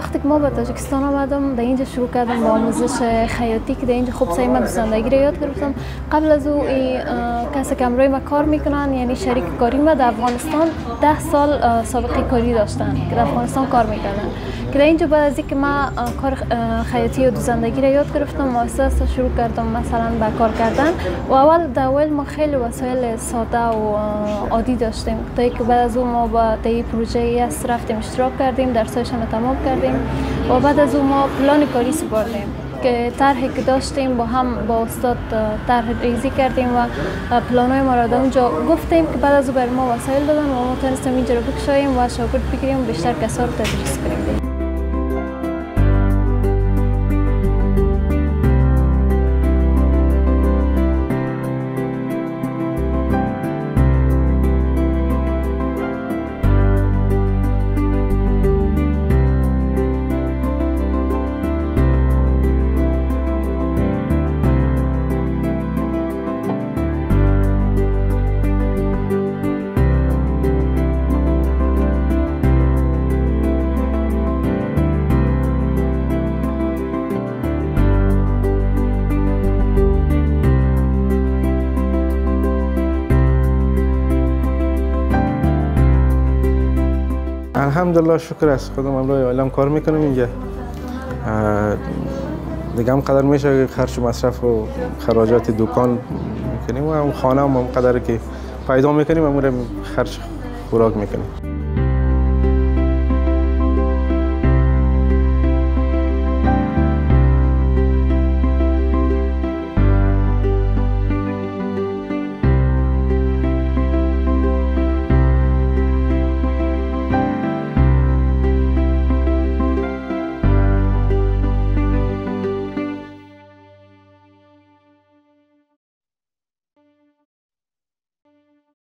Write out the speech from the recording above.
وقتی که ما به تاجیکستان آمدم در اینجا شروع کردم با آموزش خیاطی که در اینجا خوب سعی من دوزندگی را یاد گرفتم. قبل از او کسی که همراه ما کار میکنن، یعنی شریک کاری ما، در افغانستان 10 سال سابقه کاری داشتن که در افغانستان کار میکردن. که در اینجا بعد از اینکه ما کار خیاطی و دوزندگی را یاد گرفتم، آهسته شروع کردم مثلا به کار کردن. و اول در اول ما خیلی وسایل ساده و عادی داشتیم تا اینکه بعد از او ما با در پروژه یس رفتیم اشتراک کردیم، درسایشان رو تمام کردیم و بعد از او ما پلان کاری سپردیم که طرحی که داشتیم با هم با استاد طرح ریزی کردیم و پلان‌های ما را در اونجا گفتیم که بعد از او بر ما وسایل دادن و ما تونستیم اینجا رو بکشاییم و شاگرد بگیریم و بیشتر کسا رو تدریس کنیم. الحمدلله شکر است خودم همراه عالم کار میکنم اینجا. دیگه هم قدر میشه خرج و مصرف و خراجات دکان میکنیم و هم خانه هم قدر که پیدا میکنیم هم خرج خوراک میکنیم.